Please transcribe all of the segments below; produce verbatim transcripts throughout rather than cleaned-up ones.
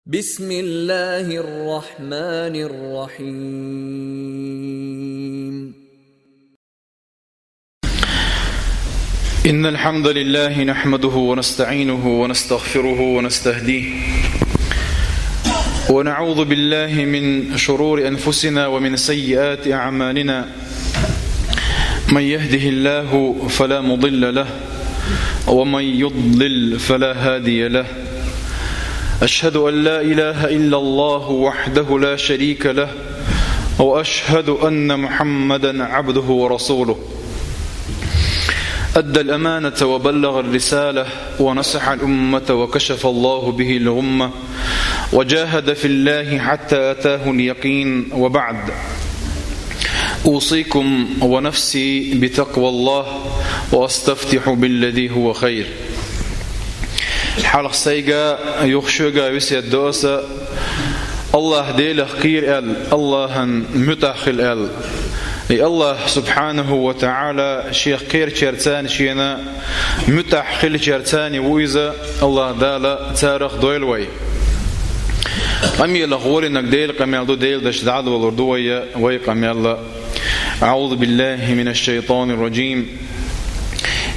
بسم الله الرحمن الرحيم. إن الحمد لله نحمده ونستعينه ونستغفره ونستهديه، ونعوذ بالله من شرور أنفسنا ومن سيئات أعمالنا. من يهده الله فلا مضل له، ومن يضلل فلا هادي له. أشهد أن لا إله إلا الله وحده لا شريك له، وأشهد أن محمدا عبده ورسوله. أدى الأمانة وبلغ الرسالة ونصح الأمة وكشف الله به الغمة وجاهد في الله حتى أتاه اليقين، وبعد. أوصيكم ونفسي بتقوى الله، وأستفتح بالذي هو خير. Хьалха сайга, юха шуьга весет до аса, АллахӀ Делах кхера аьлла, АллахӀан муьтӀахь хила аьлла. И АллахӀ, субхьанаху ва таӀала, Шех кхерачаьрца, Шена муьтӀахь хилачаьрца ву Иза, АллахӀ Дала царах дойла вай. Къамелах гӀолинарг Делан къамел ду, Делан дашца дӀадолалур ду вай, вай къамел. أعوذ بالله من الشيطان الرجيم.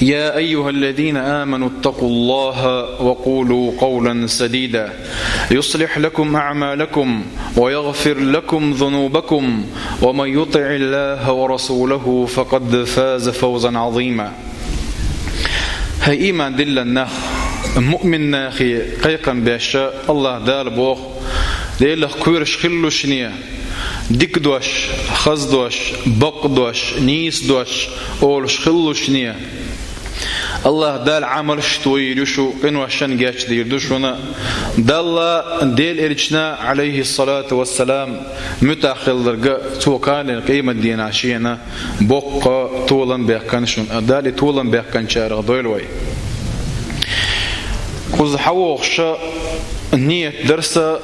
يا أيها الذين آمنوا اتقوا الله وقولوا قولا سديدا يصلح لكم أعمالكم ويغفر لكم ذنوبكم ومن يطع الله ورسوله فقد فاز فوزا عظيما. ХӀай иман диллина нах, муъмин нахе кхайкхам беш АллахӀ Дала боху, Делах кхоьруш хилалушне, дика дош, хаза дош, бакъ дош, нийса дош олуш хилалушне. АллахӀ Дала Ӏамалш тоийр ю шу, къиношна гечдийр ду шуна. Далла, Делан элчанна, Ӏалайхиссалату вассалам, муьтӀахь хилларга, цо кхана къематдийнахь шена боккха толам баьккхина шуна. Дала и толам баьккхинчарах дойла вай. Кхуза хьавогӀуш ниет дар сан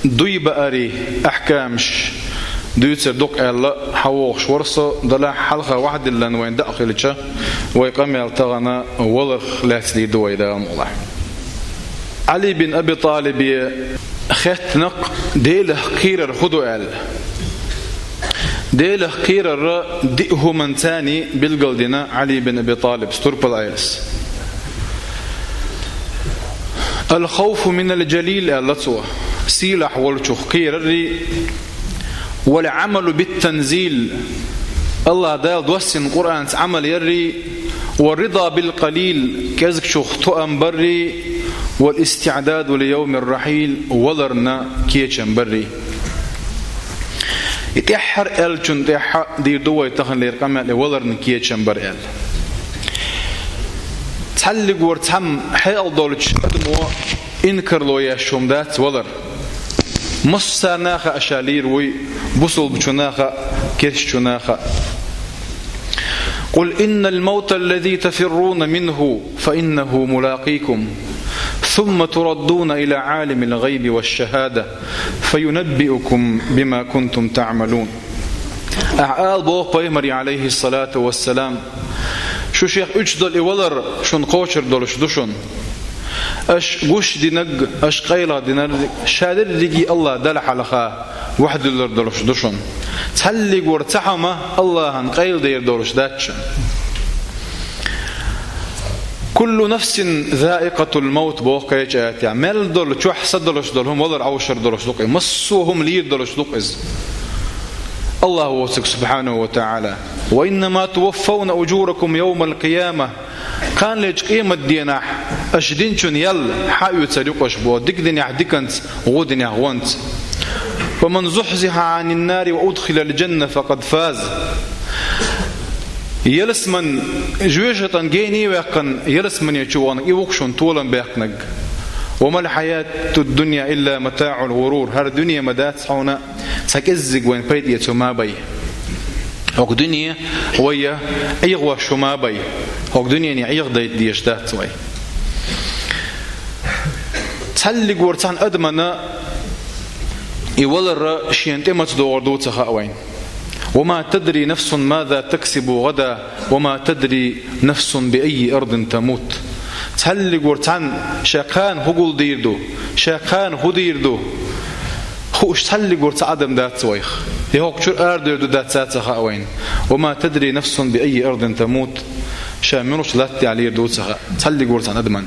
дуй баарий ахькамаш дуьйцур ду-кх аьлла хьавогӀуш вара со, делахь хьалха вахдиллина вайн даа хилча, вай къамел тахана валарх лаьцна дийр ду вай, Дала мукъ лахь. Ӏали бин Аби ТӀалибе хаьттина-кх, Делах кхерар хӀун ду аьлла. Делах кхерар диъ хӀуманца билгалдина Ӏали бин Аби ТӀалибас, турпал Ӏелас. «الخوف من الجليل», аьлла цо, сийлахь волчух кхераррий, «والعمل بالتنزيل», АллахӀ Дала доссина Къуръанца Ӏамал яррий, «والرضا بالقليل», кӀезгачух тоам баррий, «والاستعداد ليوم الرحيل», валарна кечам баррий. И тӀаьххьара аьллачунна тӀехь дийр ду вай таханлера къамел, и валарна кечам бар аьлла. Цхьаллигора цхьамма хьекъал долчу адамо инкарло еш хӀума дац валар. Массарна а хаа ша лийр вуй, бусулбачунна а хаа, керстачунна а хаа. «قل إن الموت الذي تفرون منه فإنه ملاقيكم ثم تردون إلى عالم الغيب والشهادة فينبئكم بما كنتم تعملون». Ахьа ала боху пайхамаре, Ӏалайхиссалату вассалам, шу шех уьдуш долу и валар шуна кхочур долуш ду шуна. Аша гуш динарг, аша къайладинарг, ша дерриге АллахӀ Далла хьалха вахдуьллур долуш ду шуна. Цхьаллигора цхьа хӀума АллахӀан къайладер долуш дац шуна. «كل نفس ذائقة الموت», боху кхечу аятехь. Мел долу чохь са долуш долу хӀума валар Ӏовшур долуш ду-кх и. Массо а хӀума лийр долуш ду-кх иза. АллахӀ воцург, субхьанаху ва таӀала: «وإنما توفون أجوركم يوم القيامة». Кханалечу къематденахь аша динчун ял хьаоьцур ю-кх аша боху, дика динехь диканца, гӀо динехь гӀонца. «فمن زحزح عن النار وأدخل الجنة فقد فاز». Ялсаман, жоьжахатан гене а ваьккхина, ялсамане чу ваханарг, и ву-кх шуна толам баьккхинарг. «وما الحياة الدنيا إلا متاع الغرور». ХӀара дуьне ма дац хьуна цхьа кӀеззиг вайн пайда эцо ма бай. ХӀокху дуьне вай Ӏехош хӀума бай. ХӀокху дуьнене Ӏехадайта дезаш дац вай. Цхьаллигора цхьана адамана и валар шена тӀе маца догӀур ду ца хаьа вайна. «وما تدري نفس ماذا تكسب غدا وما تدري نفس بأي أرض تموت». Цхьаллигур цхьанна ша кхана хӀу гулдийр ду, ша кхана хӀу дийр ду, хууш цхьаллигур цхьа адам дац вайх. Я хӀокху чуьра арадевр ду, дац, ца хаьа вайна. «وما تدري نفس بأي أرض تموت». Ша муьлхачу латта тӀехь лийр ду ца хаьа цхьаллигур цхьанна адамна.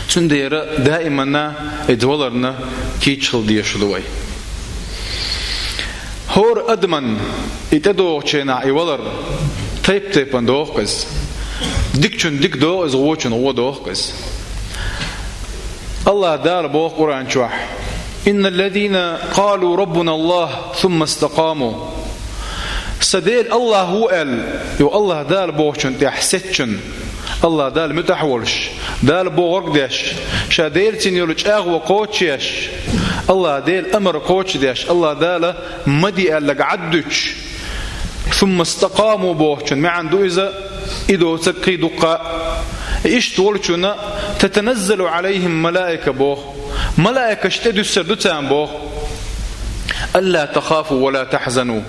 Цундела даиманна иза валарна кийча хила дезаш ду вай. ХӀора адамна и тӀедогӀучу хенахь и валар тайп-тайпана догӀу иза. Дикачун дика догӀу иза, вочун вон догӀу иза. АллахӀ Дала боху Къуръан чохь: «إن الذين قالوا ربنا الله ثم استقاموا». Сан Дела АллахӀ ву аьлла, йо АллахӀ Дала бохучун тӀехь сецчун, АллахӀ Дала муьтӀахь волуш, Дала бохург деш, ша Делаца йолу чӀагӀо кхочушдеш, АллахӀ Делан амар кхочушдеш, АллахӀ Дала ма де аьлларг Ӏад дуьтуш, «ثم استقاموا» бохучун маьӀна ду иза, и доцург кхин дуккха а. Иштта волчунна «تتنزل عليهم الملائكة» боху. Малаикаш тӀедуьссур ду царна боху: «ألا تخافوا ولا تحزنوا».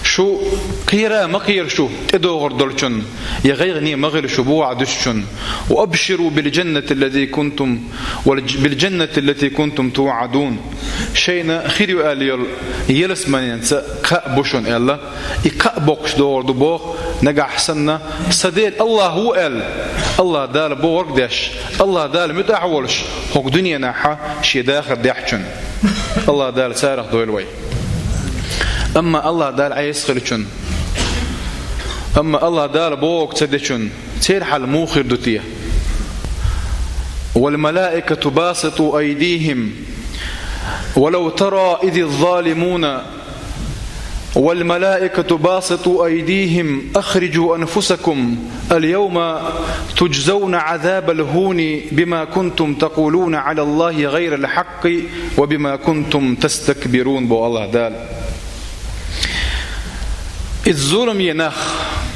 Шу кхера а ма кхера шу тӀедогӀур долчун, я гӀайгӀане ма гӀира шу бухахь дуьсучун. «وأبشروا بالجنة التي كنتم، والج-، بالجنة التي كنتم توعدون». Шайна хир ю аьлла йолу ялсаманица кхаъ бу шуна аьлла, и кхаъ боккхуш догӀур ду боху, нагахь санна сан Дела АллахӀ ву аьлла, АллахӀ Дала бохург деш, АллахӀ Дала муьтӀахь волуш, хӀокху дуьненахь шен дахар дехьчун. АллахӀ Дала царах дойла вай. Амма АллахӀ Дала Ӏеса хилчун, амма АллахӀ Дала бохург ца дечун, церан хьал муха хир ду те? «والملائكة باسطو أيديهم ولو ترى إذ الظالمون، والملائكة باسطو أيديهم أخرجوا أنفسكم اليوم تجزون عذاب الهون بما كنتم تقولون على الله غير الحق وبما كنتم تستكبرون», боху АллахӀ Дала. Иза зуламе нах,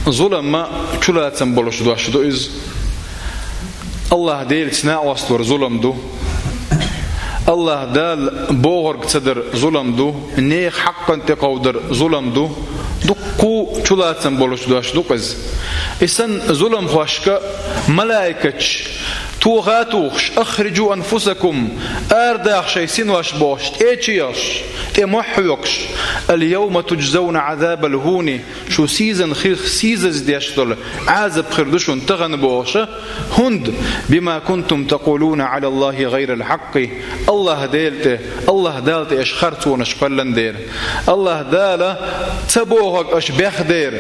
зулам ма чулацам болуш дош ду иза. АллахӀ Делаца накъост вар зулам ду. АллахӀ Дала бохург ца дар зулам ду. Нехан хьакъан тӀекховдар зулам ду. Дуккха чулацам болуш дош ду иза. И санна зуламхошка малаикаш тоха а тухуш: «أخرجوا أنفسكم», арадаха шайн синош бохуш, тӀе а чоьхьуш, тӀе мохь хьоькхуш: «اليوم تجزون عذاب الهون», шу сийсаза хи-, сийсаза деш долу Ӏазап хир ду шуна тахана бохуша, хӀунда: «بما كنتم تقولون على الله غير الحق», АллахӀ Дела тӀе, АллахӀ Дала тӀе аша харцонаш кхоьллина дера, АллахӀ Дала ца бохург аша бех дера.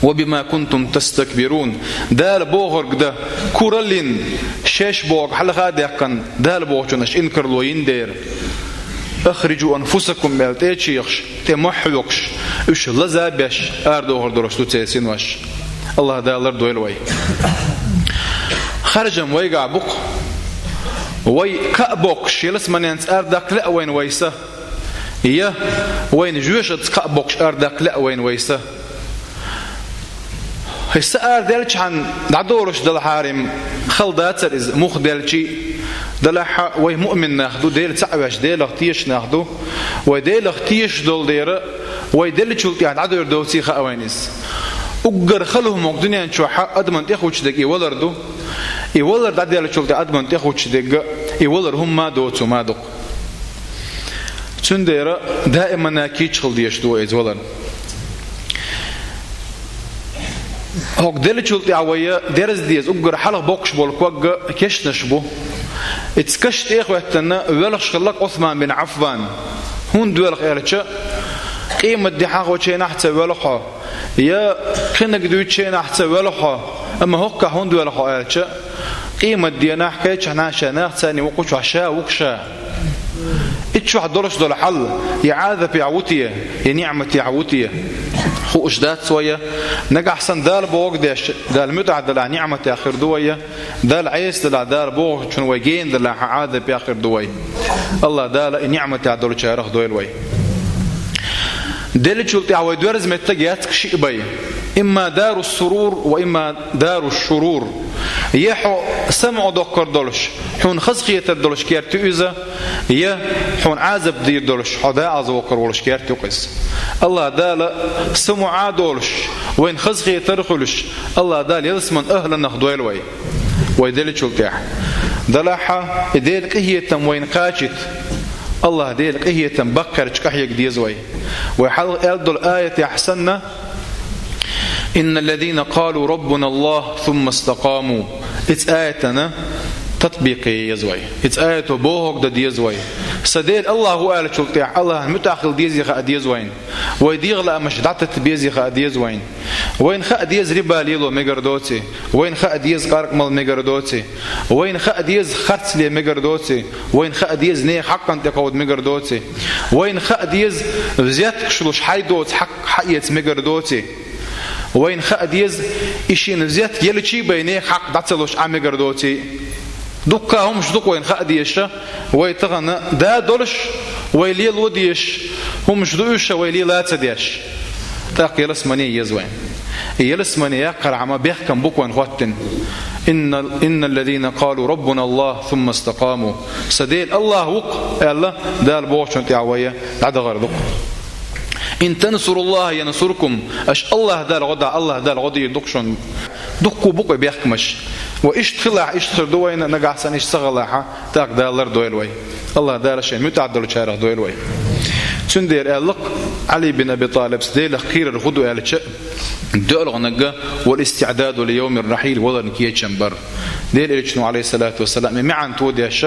«وبما كنتم تستكبرون», Дала бохург дан кураллин, шаьш бохург хьалха а даьккхина, Дала бохучун аша инкарло йина дера. «أخرجوا أنفسكم» аьлла тӀе а чоьхьуш, тӀе мохь хьоькхуш, уьш лаза а беш, арадохур долуш ду церан синош. АллахӀ Дала лардойла вай. Харжам вайгахь бу-кх. Вай кхаъ боккхуш, ялсаманенца арадаккха лаьа вайна вай са, я вайна жоьжахатица кхаъ боккхуш арадаккха лаьа вайна вай са. И са арадаьллачхьана дӀадолуш далахьара-м хала дацара иза, муха делча а. Делахь а вай муъмин нах ду, Дела цхьаъ веш, Делах тешаш нах ду. Вай Делах тешаш долу дела, вай деллачул тӀаьхьа дӀадер доций хаьа вайна иза. Уггар хала хӀума хӀокху дуьнен чохь а адамна тӀехуттуш дерг и валар ду. И валар дӀаделлачул тӀаьхьа адамна тӀехуттуш дерг а, и валар хӀумма а доцу ма ду-кх. Цундела даиманна кийча хила дезаш ду вай иза валар. ХӀокху деллачул тӀаьхьа вай дерза деза уггар хьалха боккхуш болу ког а кешнаш бу. Ица каш тӀе а хӀоьттина, воьлхуш хилла-кх Ӏусман бин Ӏаффан. ХӀунда воьлху аьлча, къематде хьахочу хенахь а ца воьлху хьо, я кхинаг дуьйцучу хенахь а ца воьлху хьо, амма хӀоккхахь хӀунда воьлху хьо аьлча, къематденахь кхечахьана ша нах царний вукху чохь ша ву-кх ша. Итт шо долуш долу хьал, я Ӏазапехь ву те, я ниӀматехь ву те? Хууш дац вай, нагахь санна Дала бохург деш, Далла муьтӀахь далахь, ниӀматехь хир ду вай, Далла Ӏеса далахь, Дала бохучун вай гена далахь, Ӏазапехь хир ду вай. АллахӀ Дала и ниӀматехь долчарах дойла вай. Деллачул тӀаьхьа вай доьрза меттиг яц-кх шиъ бен: «إما دار السرور وإما دار الشرور». Я хьо самукъадоккхур долуш, хьуна хазахетар долуш керт ю иза, я хьуна Ӏазап дийр долуш, хьо дакъаза воккхур волуш керт ю-кх иза. АллахӀ Дала самукъа а долуш, вайна хазахетар а хуьлуш, АллахӀ Дала ялсаманин ахӀланах дойла вай. Вай деллачул тӀехьа. Далахьа, и Дела къахетам вайна кхачийта. АллахӀ Дела къахетам баккхарчу къахьега деза вай. Вай хьалха аьлла долу аятехь санна: «إن الذين قالوا ربنا الله ثم استقاموا». Иза аятана татбикъ е еза вай. Иза аято бохург дан деза вай. Сан Дела АллахӀ ву аьллачул тӀехьа АллахӀна муьтӀахь хила дезий хаа деза вайна. Вай дегӀан лаамаш дӀататта безий хаа деза вайна. Вайна хаа деза риба лело мегар доций. Вайна хаа деза къаркъамал мегар доций. Вайна хаа деза харц ле мегар доций. Вайна хаа деза нехан хьакъан тӀекховда мегар доций. Вайна хаа деза взяткаш луш хьай доцу хьакъ хьаэца мегар доций. Вайна хаа деза, и шена взятка елчий бен нехан хьакъ дӀа ца луш Ӏа мегар доций. Дуккха хӀумаш ду-кх вайна хаа дезаш, вай тахана да долуш, вай лело дезаш, хӀумаш ду уьш, вай лела ца дезаш. ТӀаккха ялсамане еза вайна. И ялсамане яккхархьама бехкам бу-кх вайна хӀоттийна: «إن، إن الذين قالوا ربنا الله ثم استقاموا». Сан Дела АллахӀ ву-кх аьлла, Дала бохучунна тӀехь вай дӀадахар ду-кх. «إن تنصروا الله ينصركم». Аша АллахӀ Дала гӀо дахь, АллахӀ Дала гӀо дийр ду-кх шуна. Дуккха бу-кх и бехкамаш. Ва иштта хилахь, иштта хир ду вайна, нагахь санна иштта ца хилахь, тӀаккха Дала лардойла вай. АллахӀ Дала шен муьтӀахь долчарах дойла вай. Цундела аьлла-кх Ӏали бин Аби ТӀалибас, Делах кхерар хӀун ду аьлча, доьалгӀаниг: «والاستعداد ليوم الرحيل», валарна кечам бар. Делан Элчано, عليه الصلاة والسلام, и маьӀна тодеш: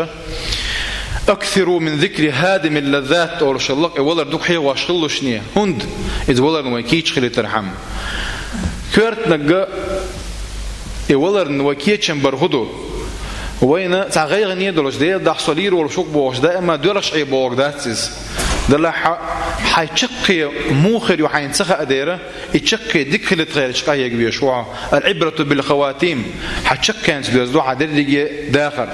«أكثروا من ذكر هادم اللذات», олуш хилла-кх, и валар дукха хьехош хилалушне, хӀунда иза валарна вай кийча хилийтархьама. Коьртаниг, и валарна вай кечам бар хӀун ду? Вайна цхьа гӀайгӀане долуш, Делан дуьхьа со лийр волуш ву-кх бохуш, даима доьлхуш Ӏе бохург дац иза. Делахь хьайн чаккхе муха хир ю хьайна ца хаа дера, и чаккхе дика хилийта хилча къахьега везаш ву хьо. «العبرة بالخواتيم». Хьан чаккхенца доьзна ду хьан дерриге дахар.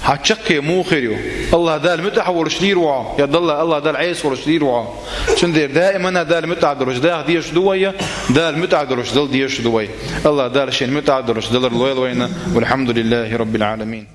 Хьан чаккхе муха хир ю? АллахӀ Дала муьтӀахь волуш лийр ву хьо, я далла АллахӀ Дала Ӏеса волуш лийр ву хьо? Цундела даимана Дала муьтӀахь долуш даха дезаш ду вай, Дала муьтӀахь долуш дала дезаш ду вай. АллахӀ Дала шен муьтӀахь долуш далар лойла вайна. والحمد لله رب العالمين.